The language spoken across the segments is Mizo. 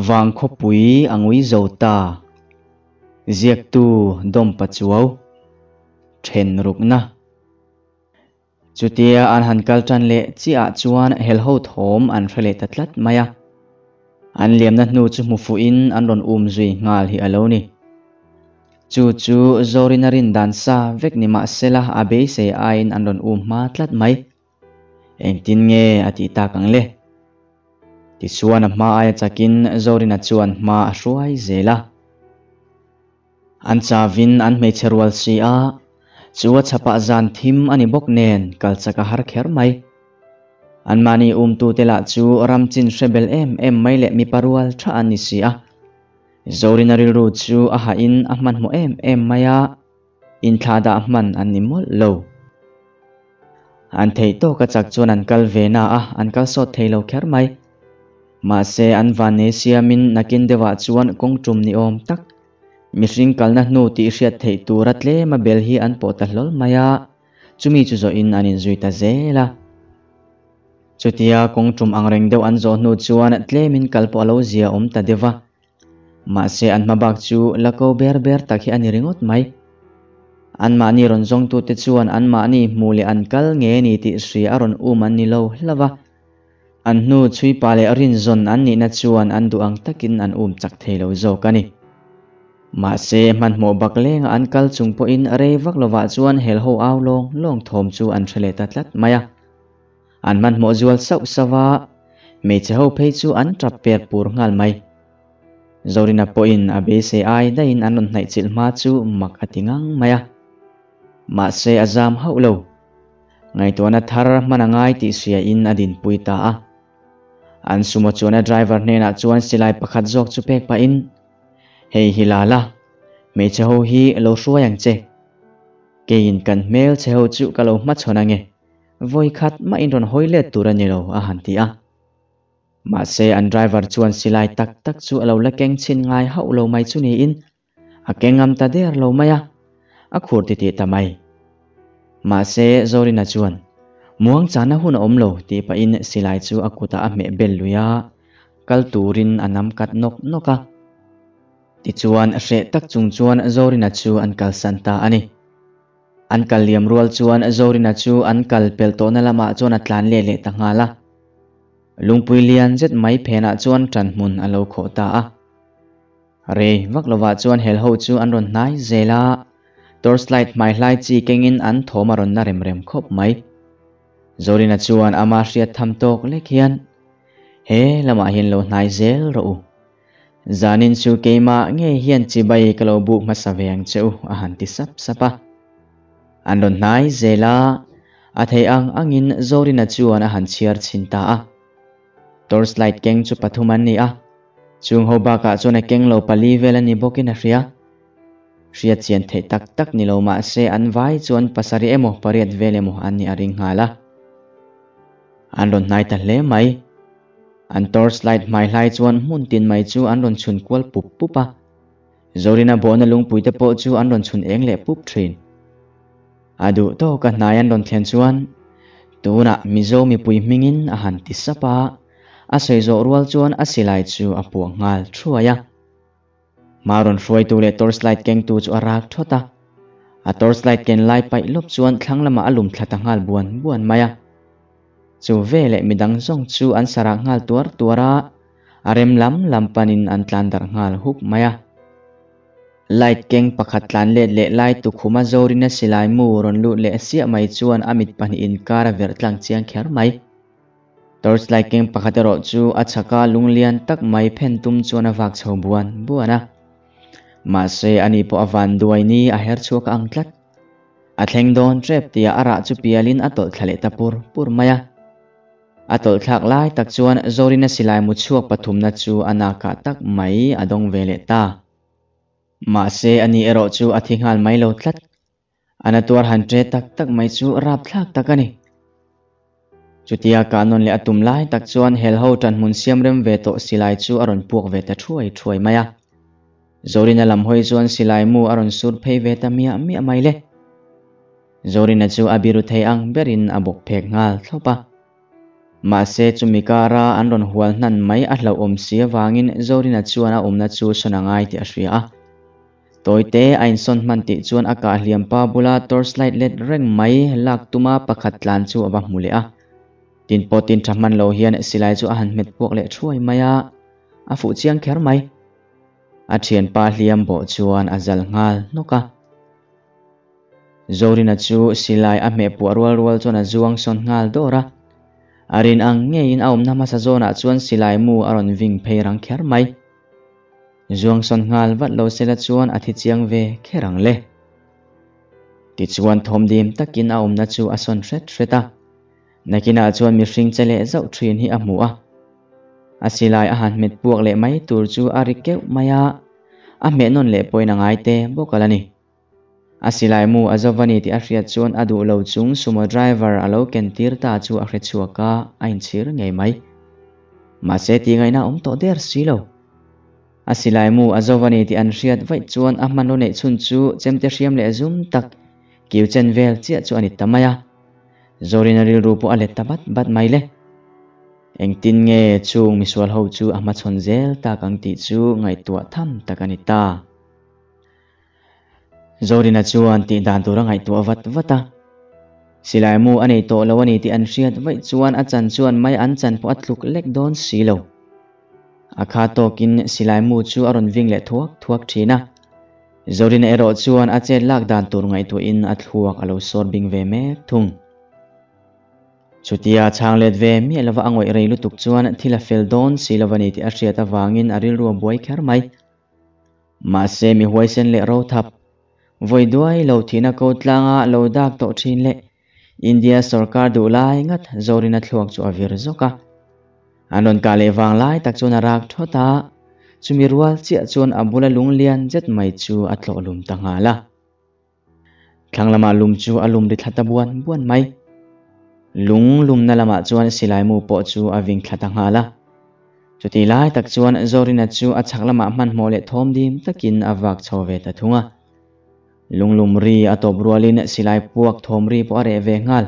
Vangkhawpui a ngui zo ta. Ziaktu Dawm Pachuau then rukna. Chutia an han kal tan leh chiah ah chuan helho thawm an hre leh ta tlat mai a. An liamna hnu chu hmu fuhin an rawn um zui nghal hi a lo ni. Chu chu Zorina rin dan sa vek ni mahsela a beisei aiin an rawn um hma tlat mai. Engtin nge a tih tak ang le? Tichuan a hma aia chakin Zorina chuan hma a hruai zel a. An chavin an hmeichhe rual si a, chu a chhapah zan thim a ni bawk nen kal chak a har kher mai. Anmahni umtute lah chu ram chin hre bel em em mai leh mipa rual tha an ni si a. Zorina rilru chu a hahin a hmanhmawh em em mai a. Inthlahdah hman an ni mawlh lo. An theih tawk a chak chuan an kal ve na a, an kal sawt thei lo kher mai. Mahse an vannei siamin nakin deuhah chuan kawng tum ni awm tak, mihring kalna hnu tih hriat theih tura tlema bel hi an pawh ta hlawl mai a, chumi chu zawhin an inzui ta zel a. Chutia kawng tum angreng deuh an zawh hnu chuan tlemin kal pawh a lo zia awm ta deuh va. Mahse an hmabak chu la ko ber ber tak hi a ni ringawt mai. Anmahni rawn zawngtute chuan anmahni hmuh leh an kal nge ni tih hria a rawn um an ni lo hlauh a. An hnu chhuipa leh rinzawn an nihna chuan an duh ang takin an um chak thei lo zawk a ni. Mahse hmanhmawh bak lenga an kal chung pawhin rei vak lovah chuan helho au lawng lawng thawm chu an hre leh ta tlat mai a. An hmanhmawh zual sauh sauh a, hmeichhe ho phei chu an tap per pur nghal mai. Zorina pawhin a beisei ai daihin an rawn hnaih chilh hma chu mak a ti ngang mai a. Mahse a zam hauh lo. Ngaihtuahna thar hman a ngai tih hriain a dinpui ta a. An sumo chuan a driver hnenah chuan silai pakhat zawk chu pek pahin, Hei hi la la, hmeichhe ho hi lo hruai ang che. Keiin kan hmelchhe ho chu ka lo hmachhawn ange. Vawi khat mah in rawn hawi let tur a ni lo, a han ti a. Mahse an driver chuan silai tak tak chu a lo la keng chhin ngai hauh lo mai chu niin a keng ngam ta der lo mai a, a khur titih ta mai. Mahse Zorina chuan, Muang chana hun a awm lo tih pahin silai chu a kutah a hmeh bel lui a, kal turin a nam kat nawk nawk a. Tichuan hreh tak chung chuan Zorina chu an kalsan ta a ni. An kal liam rual chuan Zorina chu an kal pel tawhna lamah chuan a tlan leh leh ta nghal a. Lungpui lian zet mai phenah chuan ṭan hmun a lo khawh ta a. Rei vak lovah chuan helho chu an rawn hnai zel a, torchlight hmaihlai chi kengin an thawm a rawn na rem rem khawp mai. Zorina chuan ama hriat tham tawk lek hian, He lamah hian lo hnai zel rawh u. Zanin chu keimah ngei hian chibai ka lo buk hmasa ve ang che u, a han ti sap sap a. An rawn hnai zel a, a theih ang angin Zorina chuan a han chhiar chhin ta a. Torchlight keng chu pathum an ni a, chung ho bakah chuan a keng lo pali vel a ni bawkin a hria. Hriat chian theih tak tak ni lo mah se an vai chuan pasarih emaw pariat vel emaw an nih a ring nghal a. An rawn hnai ta hle mai. An torchlight hmai hlai chuan hmun tin mai chu an rawn chhun kual pup pup a. Zorina bawhna lungpui te pawh chu an rawn chhun eng leh pup thin. A duh tawka hnai an rawn thlen chuan tunah Mizo mipui hmingin a han ti sap a, a sawi zawh rual chuan a silai chu a puah nghal thuai a. Hma rawn hruaitu leh torchlight kengtu chu a rak thawt a, a torchlight ken lai paih lawp chuan thlang lamah a lum thla ta nghal buan buan mai a. Chu veleh midang zawng chu an sarah nghal tuar tuar a, a rem lam lam panin an tlan darh nghal hup mai a. Light keng pakhat tlan let leh lai tukhuma Zorina silai mu rawn lut leh siah mai chuan a mit pahnih inkar a verh tlang chiang kher mai. Torchlight keng pakhat erawh chu a chhaka lunglian tak mai phen tum chuan a vak chho buan buan a. Mahse ani pawh a van duai ni a her chhuak a ang tlat. A thleng dawn tep tia a rah chu pialin a tawlh thla leh ta pur pur mai a. A tawlh thlak lai tak chuan Zorina silai mu chhuak pathumna chu a nakah tak mai a dawng ve leh ta. Mahse ani erawh chu a thi nghal mai lo tlat. A na tuar han ṭe tak tak mai chu rapthlak tak a ni. Chutia kah nawn leh a tum lai tak chuan helho ṭanhmun siam rem ve tawh silai chu a rawn puak ve ta ṭhuai ṭhuai mai a. Zorina lam hawi chuan silai mu a rawn sur phei ve ta miah miah mai le. Zorina chu a biru thei ang berin a bawk phek nghal thlawp a. Mahse chumi kara an rawn hual hnan mai a hlauhawm si avangin Zorina chuan a awmna chu sawn a ngai tih a hria a. Tawite a insawn hman tih chuan a kah hliam pa bula torchlight let reng mai lak tuma pakhat tlan chu a va hmu leh a. Tin pawh tin tha hman lo hian silai chu a han hmet puak leh thuai mai a, a fuh chiang kher mai. A thianpa hliam bawh chuan a zal nghal hnawk a. Zorina chu silai a hmeh puah rual rual chuan a zuang sawn nghal dawr a. A rin ang ngeiin a awmna hmasa zawnah chuan silai mu a rawn ving phei rang kher mai. Zuang sawn nghal vat lo sela chuan a thi chiang ve kher ang le. Tichuan thawmdim takin a awmna chu a sawn hret hret a. Nakinah chuan mihring che leh zauh thin hi a hmu a. A silai a han hmet puak leh mai tur chu a ri keuh mai a, a hmeh nawn leh pawhin a ngai te bawk a la ni. A silai mu a zo va ni tih a hriat chuan a duh lo chung sumo driver a lo ken tir ta chu a hre chhuak a, a inchhir ngei mai. Mahse tih ngaihna a awm tawh der si lo. A silai mu a zo va ni tih an hriat vaih chuan a hmanraw neih chhun chu chemte hriam leh zum tak kiu chen vel chiah chu a ni ta mai a. Zorina rilru pawh a let ta bat bat mai le. Engtin nge chung misual ho chu a hmachhawn zel tak ang tih chu ngaihtuah tham tak a ni ta. Zorina chuan tih dan tur a ngaihtuah vat vat a. Silai mu a nei tawh lo a ni tih an hriat vaih chuan a chan chuan mai an chan pawh a tluk lek dawn si lo. A kha tawkin silai mu chu a rawn ving leh thuak thuak thin a. Zorina erawh chuan a chet lak dan tur ngaihtuahin a thluak a lo sawr bing ve mek thung. Chutia chhang let ve miah lova a ngawih rei lutuk chuan thil a fel dawn si lo a ni tih a hriat avangin a rilru a buai kher mai. Mahse mi huaisen leh rothap, vawi duai lo thihna ko tlanga lo dak tawh thin leh India sorkar duh lai ngat Zorina thluak chu a vir zawk a. An rawn kah leh vang lai tak chuan a rak thawt a, chumi rual chiah chuan a bula lung lian zet mai chu a tlawh lum ta nghal a. Thlang lamah lum chu a lum ri thla ta buan buan mai. Lung lumna lamah chuan silai mu pawh chu a ving thla ta nghal a. Chutih lai tak chuan Zorina chu a chhak lamah hmanhmawh leh thawm dim takin a vak chho ve ta thung a. Lunglum ri a tawp rualin silai puak thawm ri pawh a reh ve nghal.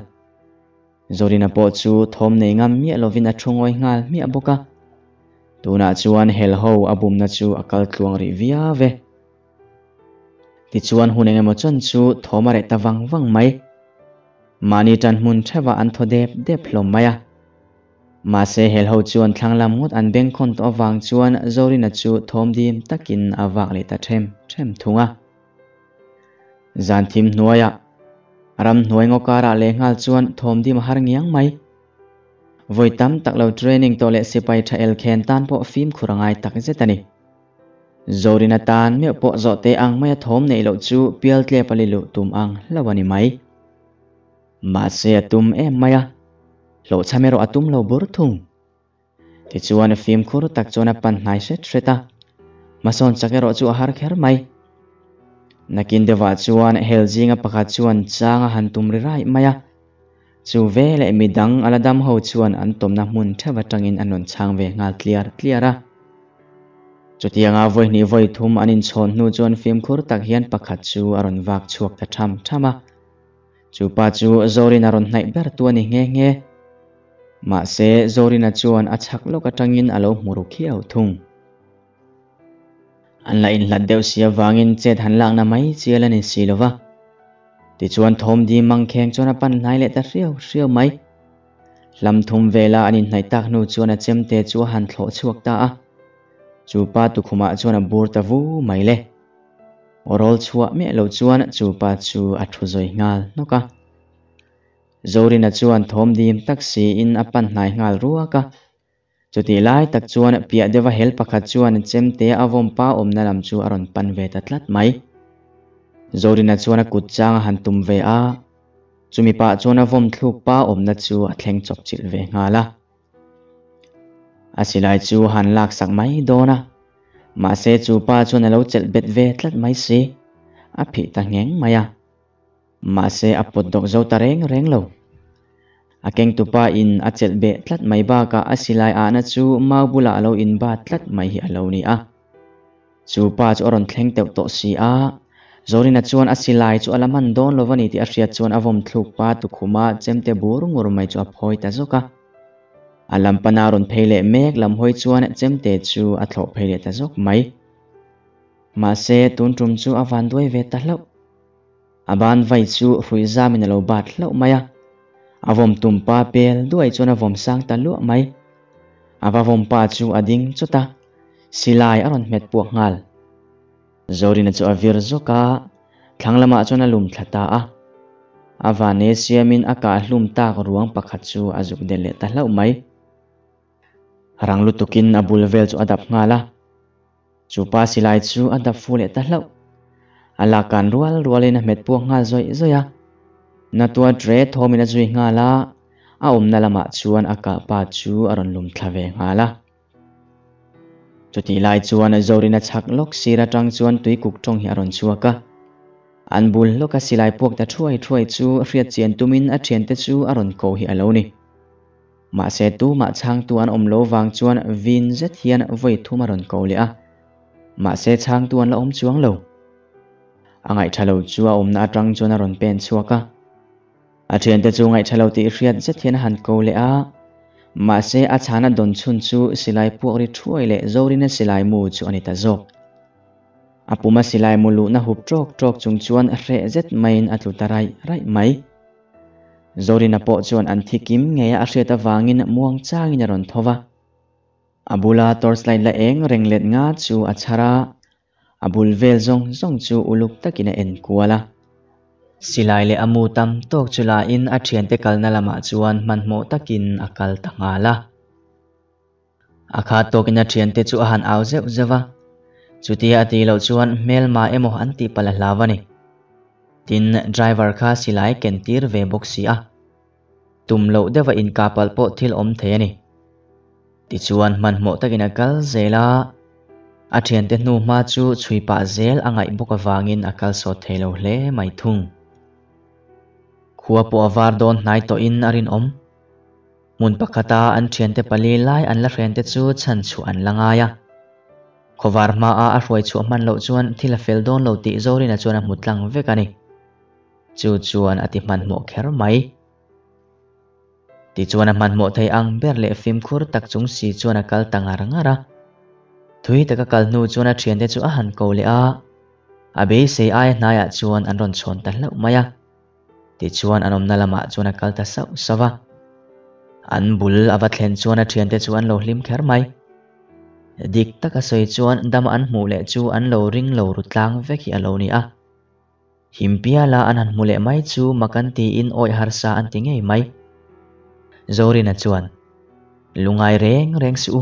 Zorina pawh chu thawm nei ngam miah lovin a thu ngawi nghal hmiah bawk a. Tunah chuan helho a bumna chu a kal tluang rih viau e. Tichuan hun engemaw chuan chu thawm a reh ta vang vang mai. Mahni tan hmun theuhah an thaw dep dep hlawm mai a. Mahse helho chuan thlang lam ngawt an bengkhawn tawh avang chuan Zorina chu thawm dim takin a vak leh ta them them thung a. Zan thim hnuaiah ramhnuai ngaw karah lehnghal chuan thawm dim a har ngiang mai. Vawi tam tak lo training tawh leh sipai tha elkhen tan pawh fimkhur a ngai takzet a ni. Zorina tan meuh pawh zawhte ang maia thawm neih loh chu pialtlep a li luh tum ang hlauh a ni mai. Mahse a tum em mai a, hlawhchham erawh a tum lo bur thung. Tichuan fimkhur tak chuan a pan hnai hret hret a, hmasawn chak erawh chu a har kher mai. Nakin deuhah chuan hel zinga pakhat chuan chang a han tum ri raih mai a, chu veleh midang a la dam ho chuan an tawmna hmun theuh atangin an rawn chhang ve nghal tliar tliar a. Chutianga vawi hnih vawi thum an inchhawn hnu chuan fimkhur tak hian pakhat chu a rawn vak chhuak ta tham tham a. Chu pa chu Zorin a rawn hnaih ber tu a ni nghe nghe. Mahse, Zorina chuan a chhak lawk atangin a lo hmu ru khiau thung. An la inhlat deuh si avangin chet han lakna mai chial a ni si lo va. Tichuan thawmdi mangkheng chuan a pan hnai leh ta hriau hriau mai. Hlam thum vela an inhnaih tak hnu chuan a chemte chu a han thlawh chhuak ta a. Chu pa tukhumah chuan a bur ta vu mai le. Aw rawl chhuah miah lo chuan chu pa chu a thu zawi nghal hnawk a. Zorina chuan thawm dim tak siin a pan hnai nghal ruak a. Chutih lai tak chuan piah deuha hel pakhat chuan chemte a vawm pa awmna lam chu a rawn pan ve ta tlat mai. Zorina chuan a kut chang a han tum ve a, chumi pah chuan a vawm thluk pa awmna chu a thleng chawp chilh ve nghal a. A silai chu han laksak mai dawn a, mahse chu pa chuan a lo chelh bet ve tlat mai si, a phih ta ngheng mai a. Mahse a pawt dawk zo ta reng reng lo. A kengtupa in a chelh beh tlat mai bakah a silai ahna chu mau bulah a lo inbat tlat mai hi a lo ni a. Chu pa chu a rawn thleng teuh tawh si a, Zorina chuan a silai chu a la hman dawn lo a ni tih a hriat chuan a vawm thluk pa tukhuma chemte bur ngur mai chu a phawi ta zawk a. A lam pana rawn phei leh mek lam hawi chuan chemte chu a thlawh phei leh ta zawk mai. Mahse, tun tum chu a van duai ve ta hlauh. A ban vai chu hrui zamin a lo bat hlauh mai a. A vawm tum pa pel duai chuan a vawm sang ta luah mai. A va vawm pa chu a ding chawt a, silai a rawn hmet puak nghal. Zorina chu a vir zawk a, thlang lamah chuan a lum thla ta a. A vane siamin a kah hlum tak ruang pakhat chu a zuk del leh ta hlauh mai. Rang lutukin a bul vel chu a dap nghal a. Chu pa silai chu a dap fu leh ta hlauh. A lakkan rual rualin a hmet puak nghal zawih zawih a. Natua ṭe thawmin a zui nghal a, a awmna lamah chuan a kah pa chu a rawn lum thla ve nghal a. Chutih lai chuan Zorina chhak lawk sir atang chuan tuikuk tawng hi a rawn chhuak a. An bul lawka silai puak ta thuai thuai chu hriat chian tumin a thiante chu a rawn ko hi a lo ni. Mahse tumah chhangtu an awm lo vang chuan vin zet hian vawi thum a rawn ko leh a. Mahse chhangtu an la awm chuang lo. A ngaihtha lo chu a awmna atang chuan a rawn pen chhuak a. A thiante chu ngaihtha lo tih hriat zet hian a han ko leh a, mahse a chhana dawn chhun chu silai puak ri thuai leh Zorina silai mu chu a ni ta zawk. A puma silai mu luhna hup tawk tawk chung chuan hreh zet maiin a tlu ta raih raih mai. Zorina pawh chuan an thi kim ngeia a hriat avangin muang changin a rawn tho va. A bula torchlight la eng reng let nga chu a chhar a, A bul vel zawng zawng chu uluk takin a en kual a. Silai leh a mu tam tawk chu lain a thiante kalna lamah chuan hmanhmawh takin a kal ta nghal a. A khat tawkin a thiante chu a han au zeuh zeuh a, chutia a tih loh chuan hmelma emaw an tih palh a hlau a ni. Tin, driver kha silai ken tir ve bawk si a. Tum loh deuha inkahpalh pawh thil awm thei a ni. Tichuan hmanhmawh takin a kal zel a, a thiante hnu hma chu chhui pah zel a ngaih bawk avangin a kal sawt thei lo hle mai thung. Khua pawh a var dawn hnai tawhin a rinawm. Hmun pakhata an thiante pali lai an la hrente chu chhan chhuah an la ngai a. Khawvar hmaa a hruai chhuah hman loh chuan thil a fel dawn lo tih Zorina chuan a hmu tlang vek a ni. Chu chuan a ti hmanhmawh kher mai. Tichuan a hmanhmawh thei ang ber leh fimkhur tak chung si chuan a kal ta ngar ngar a. Thui taka kal hnu chuan a thiante chu a han ko leh a, a beisei aia hnaiah chuan an rawn chhawn ta hlauh mai a. Tichuan an awmna lamah chuan a kal ta sauh sauh a. An bul a va thlen chuan a thiante chu an lo hlim kher mai. Dik taka sawi chuan dam an hmuh leh chu an lo ring lo ru tlang vek hi a lo ni a. Himpiala an han hmu leh mai chu mak an tiin awih harsa an ti ngei mai. Zorina chuan, Lungai reng reng suh u.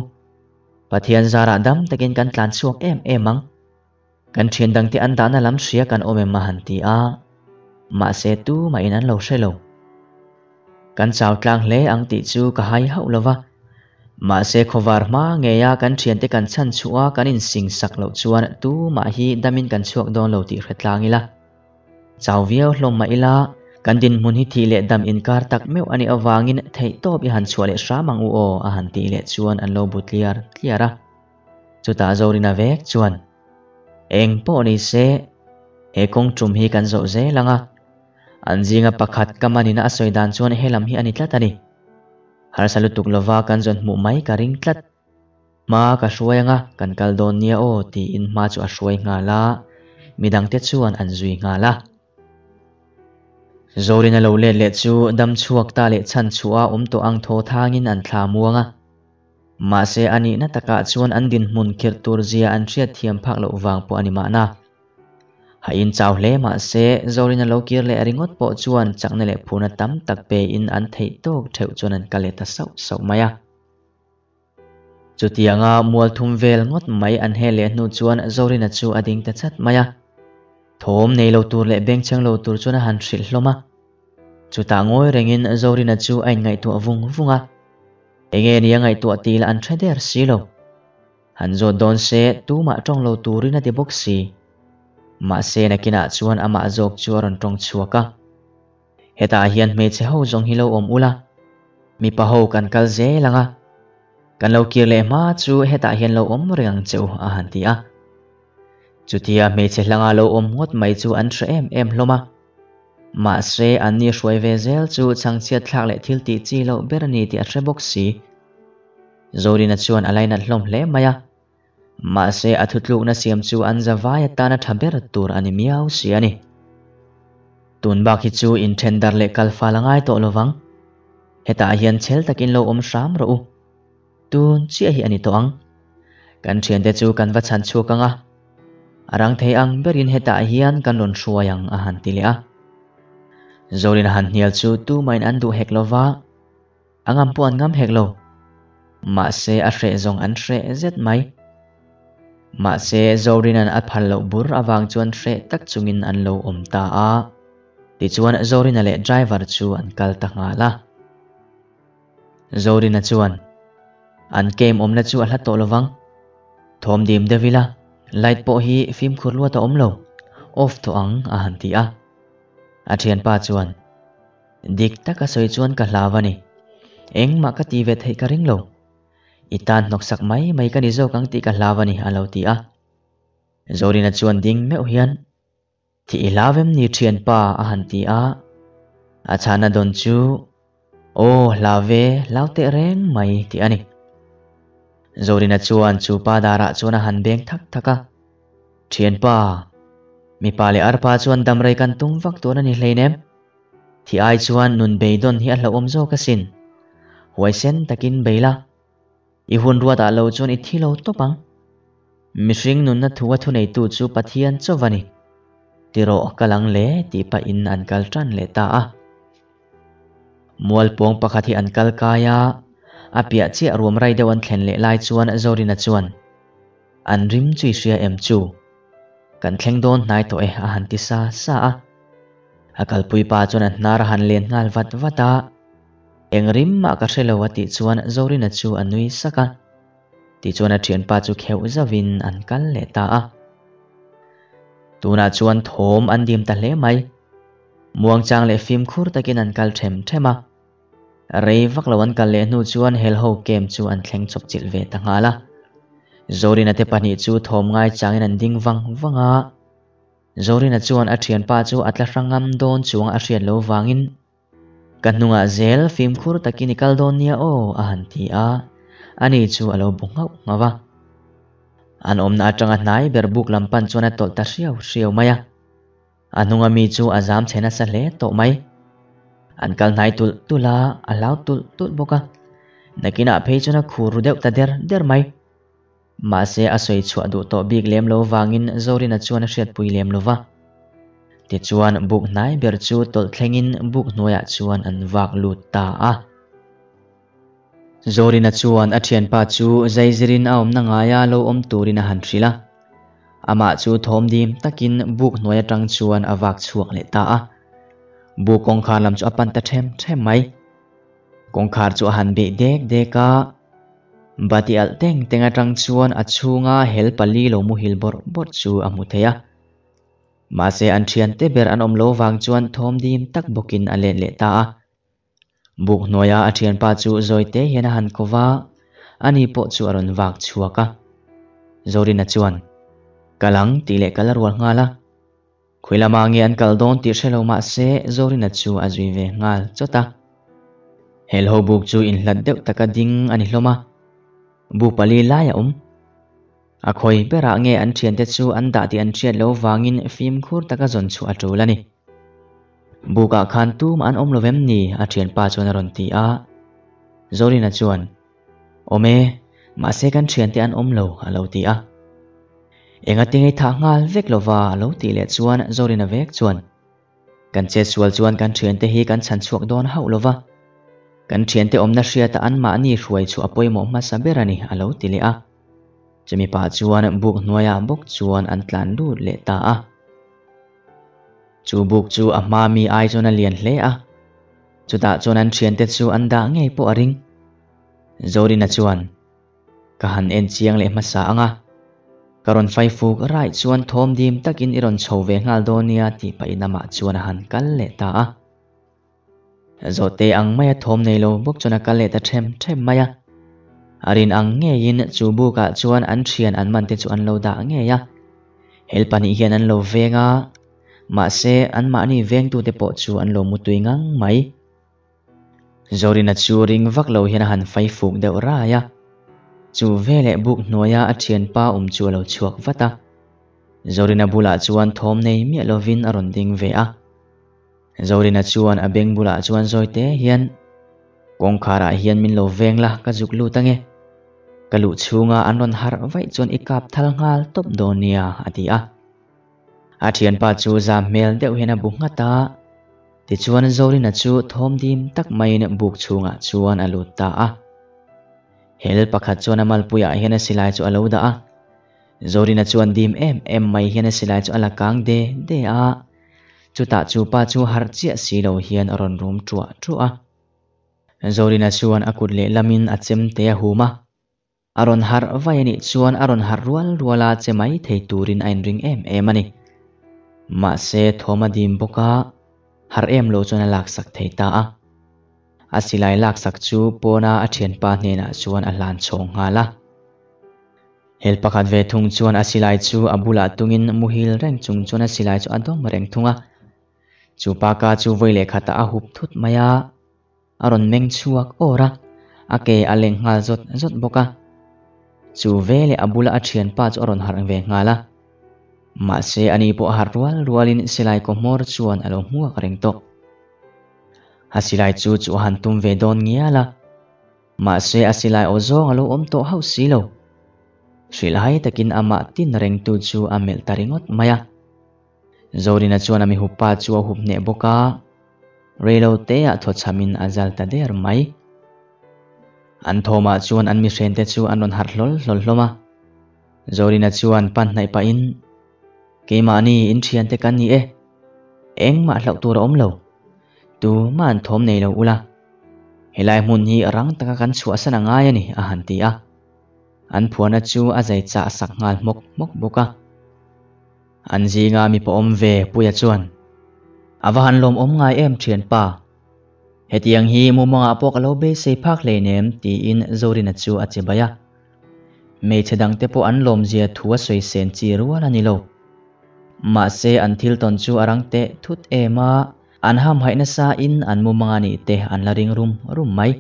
Pathian zarah dam takin kan tlan chhuak em em ang. Kan thian dangte an dahna lam hria kan awm em a han ti a, mahse tumahin an lo hre lo. Kan chau tlang hle ang tih chu ka hai hauh lo va. Mahse khawvar hma ngeia kan thiante kan chhan chhuah a kan insing sak loh chuan tumah hi damin kan chhuak dawn lo tih hre tlang ila. Chau viau hlawm mah ila, kan dinhmun hi thih leh dam inkar tak meuh a nih avangin theihtawp i han chhuah leh hram ang u aw a han tih leh chuan an lo bu tliar tliar a. Chutah Zorina vek chuan, Eng pawh ni se, he kawng tum hi kan zawh zel ang a. An zinga pakhat ka manina a sawi dan chuan helam hi a ni tlat a ni. Harsa lutuk lova kan zawn hmuh mai ka ring tlat. Hma ka hruai anga kan kal dawn nia aw tiin hma chu a hruai nghal a, midangte chuan an zui nghal a. Zorin a lo let leh chu dam chhuak ta leh chhan chhuah a awm tawh ang thaw thangin an thla muang a. Mahse a nihna takah chuan an dinhmun khirh tur zia an hriatthiam phak loh vang pawh a ni mahna. Ha in chau hle mah se, Zorina lo kir leh ringawt pawh chuan chakna leh phurna tam tak pe in an theih tawk theuh chuan an kal leh ta sauh sauh mai a. Chutianga mual thum vel ngawt mai an hel leh hnu chuan Zorina chu a ding ta chat mai a. Thawm nei lo tur leh bengchheng lo tur chuan a han hrilh hlawm a. Chutah ngawi rengin Zorina chu a inngaihtuah vung vung a. Enge nia ngaihtuah tih lah an hre der si lo. Han zawt dawn se tumah tawng lo turin a ti bawk si. Mahse nakinah chuan amah zawk chu a rawn tawng chhuak a. Hetah hian hmeichhe ho zawng hi lo awm ula, mipa ho kan kal zel ang a, kan lo kir leh hma chu hetah hian lo awm reng ang che u a han ti a. Chutia hmeichhe hlanga lo awm ngawt mai chu an hre em em hlawm a. Mahse anni hruai ve zel chu chhangchhiat thlak leh thil tih chi loh ber a ni tih a hre bawk si. Zorina chuan a lainat hlawm hle mai a, mahse a thutlukna siam chu an zavai atana tha ber tur a ni miau si a ni. Tun bak hi chu inthen dar leh kal fal a ngai tawh lovang. Hetah hian chhel takin lo awm hram rawh u. Tun chiah hi a ni tawh ang. Kan thiante chu kan va chhan chhuak ang a, a rang thei ang berin hetah hian kan rawn hruai ang a han ti leh a. Zorina han hnial chu tumahin an duh hek lova, a ngam pawh an ngam hek lo. Mahse a hreh zawng an hreh zet mai. Mahse Zorina'n a phal loh bur avang chuan hreh tak chungin an lo awm ta a. Tichuan Zorina leh driver chu an kal ta nghal a. Zorina chuan, An camp awmna chu a hla tawh lovang. Thawm dim deuh ila, light pawh hi fimkhur luat a awm lo, off tawh ang a han ti a. A thianpa chuan, Dik taka sawi chuan ka hlau a ni. Engmah ka ti ve theih ka ring lo. I tan hnawksak mai mai ka ni zawk ang tih ka hlau a ni a lo ti a. Zorina chuan ding meuh hian, Thih i hlau em ni thianpa a han ti a, a chhana dawn chu Aw hlau ve, hlau teh reng mai tih a ni. Zorina chuan chu pa darah chuan a han beng thak thak a, Thianpa, mipa leh arpa chuan damrei kan tum vak dawn a ni hleinem. Thih ai chuan nun beidawn hi a hlauhawm zawk asin. Huaisen takin bei la. I hun ruatah lo chuan i thi lo tawp ang. Mihring nunna thu a thuneitu chu Pathian chauh a ni. Ti rawh ka lang le tih pahin an kal tan leh ta a. Mualpawng pakhat hi an kal kai a, a piah chiah ruam rai deuh an thlen leh lai chuan Zorina chuan, An rim chu i hria em chu? Kan thleng dawn hnai tawh e a han ti sa sa a. A kalpui pa chuan a hnar a han len nghal vat vat a. Eng rim mah ka hre lo a tih chuan Zorina chu a nui sak a. Tichuan a thianpa chu kheuh zauhin an kal leh ta a. Tunah chuan thawm an dim ta hle mai. Muangchang leh fimkhur takin an kal them them a. Rei vak lo an kal leh hnu chuan helho camp chu an thleng chawp chilh ve ta nghal a. Zorina te pahnih chu thawm ngaichangin an ding vang vang a. Zorina chuan a thianpa chu a tla hrang ngam dawn chuang a hriat lo vangin Ka hnungah zel fimkhur takin i kal dawn nia aw a han ti a, ani chu a lo bu nghauh nghauh a. An awmna atanga hnai ber buk lam pan chuan a tawlh ta hriau hriau mai a. A hnunga mi chu a zam chhe nasa hle tawh mai. An kal hnai tulh tulh a, a hlau tulh tulh bawk a. Nakinah phei chuan a khur ru deuh ta der der mai. Mahse a sawi chhuah duh tawh bik lem lo vangin Zorina chuan a hriatpui lem lo va. Tichuan buk hnai ber chu tawlh thlengin buk hnuaiah chuan an vak lut ta a. Zorina chuan a thianpa chu zaizirin a awmna ngaia lo awm turin a han hrilh a. Amah chu thawm dim takin buk hnuai atang chuan a vak chhuak leh ta a. Buk kawngkhar lam chu a pan ta them them mai. Kawngkhar chu a han beh dek dek a, bati alh teng teng atang chuan a chhunga hel pali lo muhil bawrh bawrh chu a hmu thei a. Mahse an thiante ber an awm lo vang chuan thawm dim tak bawkin a let leh ta a. Buk hnuaia a thianpa chu zawite hian a han ko va, ani pawh chu a rawn vak chhuak a. Zorina chuan, Kal ang tih leh kal a rual nghal a. Khawi lama nge an kal dawn tih hre lo mah se Zorina chu a zui ve nghal chawt a. Helho buk chu inhlat deuh taka ding a ni hlawm a, bu pali lai a awm. A khawi berah nge an thiante chu an dah tih an hriat loh vangin fimkhur taka zawn chhuah a tul a ni. Bukah khan tumah an awm lo vem ni? a thianpa chuan a rawn ti a. Zorina chuan, Awm e, mahse kan thiante an awm lo, a lo ti a. Engati ngei thah nghal vek lova a lo tih leh chuan Zorina vek chuan, Kan chetsual chuan kan thiante hi kan chhan chhuak dawn hauh lova, kan thiante awmna hriata anmahni hruai chu a pawimawh hmasa ber a ni, a lo ti leh a. Chumi pah chuan buk hnuaiah bawk chuan an tlan lut leh ta a. Chu buk chu a hma mi ai chuan a lian hle a, chutah chuan an thiante chu an dah ngei pawh a ring. Zorina chuan, Ka han en chiang leh hmasa ang a, ka rawn fai fuk raih chuan thawm dim takin i rawn chho ve nghal dawn nia tih pahin amah chuan a han kal leh ta a. Zawhte ang maia thawm nei lo bawk chuan a kal leh ta them them mai a. A rin ang ngeiin chu bukah chuan an thian an man te chu an lo dah ngei a. Hel pahnih hian an lo veng a, mahse anmahni vengtute pawh chu an lo mutui ngang mai. Zorina chu ring vak lo hian a han fai fuk deuh rai a. Chu veleh buk hnuaia a thianpa awm chu a lo chhuak vat a. Zorina bulah chuan thawm nei miah lovin a rawn ding ve a. Zorina chuan a beng bulah chuan zawi te hian, Kawngkharah hian min lo veng la, ka zuk lut ange. Ka luh chhunga an rawn harh vaih chuan i kap thal nghal tawp dawn nia, a ti a. A thianpa chu zam hmel deuh hian a bu nghat a. Tichuan Zorina chu thawm dim tak maiin buk chhungah chuan a lut ta a. Hel pakhat chuan a malpuiah hian a silai chu a lo dah a. Zorina chuan dim em em mai hian a silai chu a la kang de de a. Chutah chu pa chu harh chiah si lo hian a rawn rum ṭuah ṭuah a. Zorina chuan a kut lehlamin a chemte a hum a. A rawn harh vai a nih chuan a rawn harh rual rual a che mai thei turin a inring em em a ni. Mahse thawm a dim bawk a, harh em lo chuan a laksak thei ta a. A silai laksak chu pawna a thianpa hnenah chuan a hlan chhawng nghal a. Hel pakhat ve thung chuan a silai chu a bulah tungin muhil reng chung chuan a silai chu a dawm reng thung a. Chu pa ka chu vawi leh khatah a hup thut mai a. A rawn meng chhuak awr a, a ke a leng nghal zawt zawt bawk a. Chu veleh a bula a thianpa chu a rawn harh ve nghal a. Mahse ani pawh a harh rual rualin silai kaw hmawr chuan a lo hmuak reng tawh. A silai chu chu a han tum ve dawn ngial a. Mahse a silai aw zawng a lo awm tawh hauh si lo. Hrilhhai takin amah tin rengtu chu a melh ta ringawt mai a. Zorina chuan a mihupa chu a hup hneh bawk a, reilo teah thawchhamin a zal ta der mai. An thawmah chuan an mihrente chu an rawn harh hlawl hlawl hlawm a. Zorina chuan pan hnaih pahin, Keimahni in thiante kan ni e, engmah hlauh tur a awm lo. Tumah an thawm nei lo ula, helai hmun hi rang taka kan chhuahsan a ngai a ni, a han ti a. An phuahna chu a zai chah sak nghal hmawk hmawk bawk a. An zinga mi pawh awm ve Puia chuan, A va han lawmawm ngai em thianpa? Hetiang hi mumangah pawh ka lo beisei phak hleinem tiin Zorina chu a che bai a. Hmeichhe dangte pawh an lawmzia thu a sawi sen chi rual a ni lo. Mahse an thil tawn chu a rang teh thut em a, an hamhaih nasa in an mumanga nih te an la ring rum rum mai.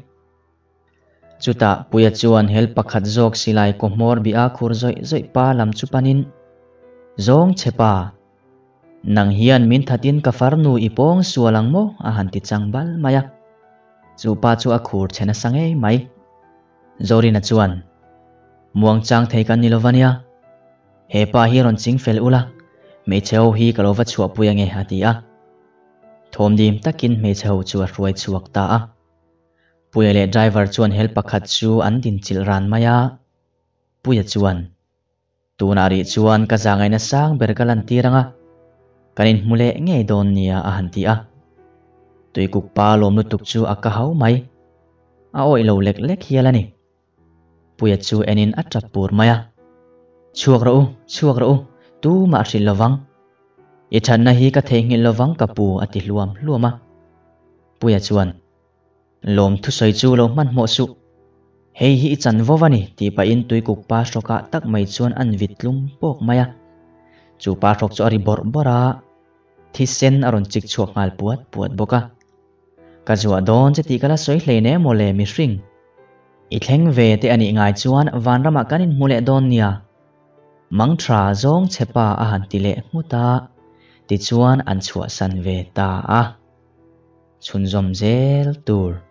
Chutah Puia chuan hel pakhat zawk silai kaw hmawr bih a khur zawih zawih pa lam chu panin, Zawng che pa, nang hian min thatin ka farnu i pawng sual ang maw? a han ti chang bal mai a. Chu pa chu a khur che nasa ngei mai. Zorina chuan, Muang chang thei kan ni lo va nia. He pa hi rawn ching fel ula, hmeichhe ho hi ka lo va chhuahpui ange a ti a. Thawmdim takin hmeichhe ho chu a hruai chhuak ta a. Puia leh driver chuan hel pakhat chu an dinchilh ran mai a, Puia chuan, Tunah rih chuan ka zahngaihna sang ber ka lantir ang a, kan inhmu leh ngei dawn nia a han ti a. Tuikuk pa lawm lutuk chu a ka hau mai. A awih lo lek lek hial a ni. Puia chu enin a tap pur mai a. Chhuak rawh u, chhuak rawh u, tumah hrilh lovang. I thatna hi ka theihnghilh lovang ka pu a ti hluam hluam a. Puia chuan, Lawm thusawi chu lo hmanhmawh suh. Hei hi i chan vawv a ni tih pahin tuikuk pa hrawkah tak mai chuan an vit tlum pawk mai a. Chu pa hrawk chu a ri bawrh bawrh a, thisen a rawn chik chhuak nghal puat puat bawk a. Ka zuah dawn che tih ka la sawi hlei ne mawle mihring. I thleng ve te a nih ngai chuan vanramah kan inhmu leh dawn nia. Mangtha zawng che pa a han ti leh nghut a, tichuan an chhuahsan ve ta a. Chhunzawm zel tur.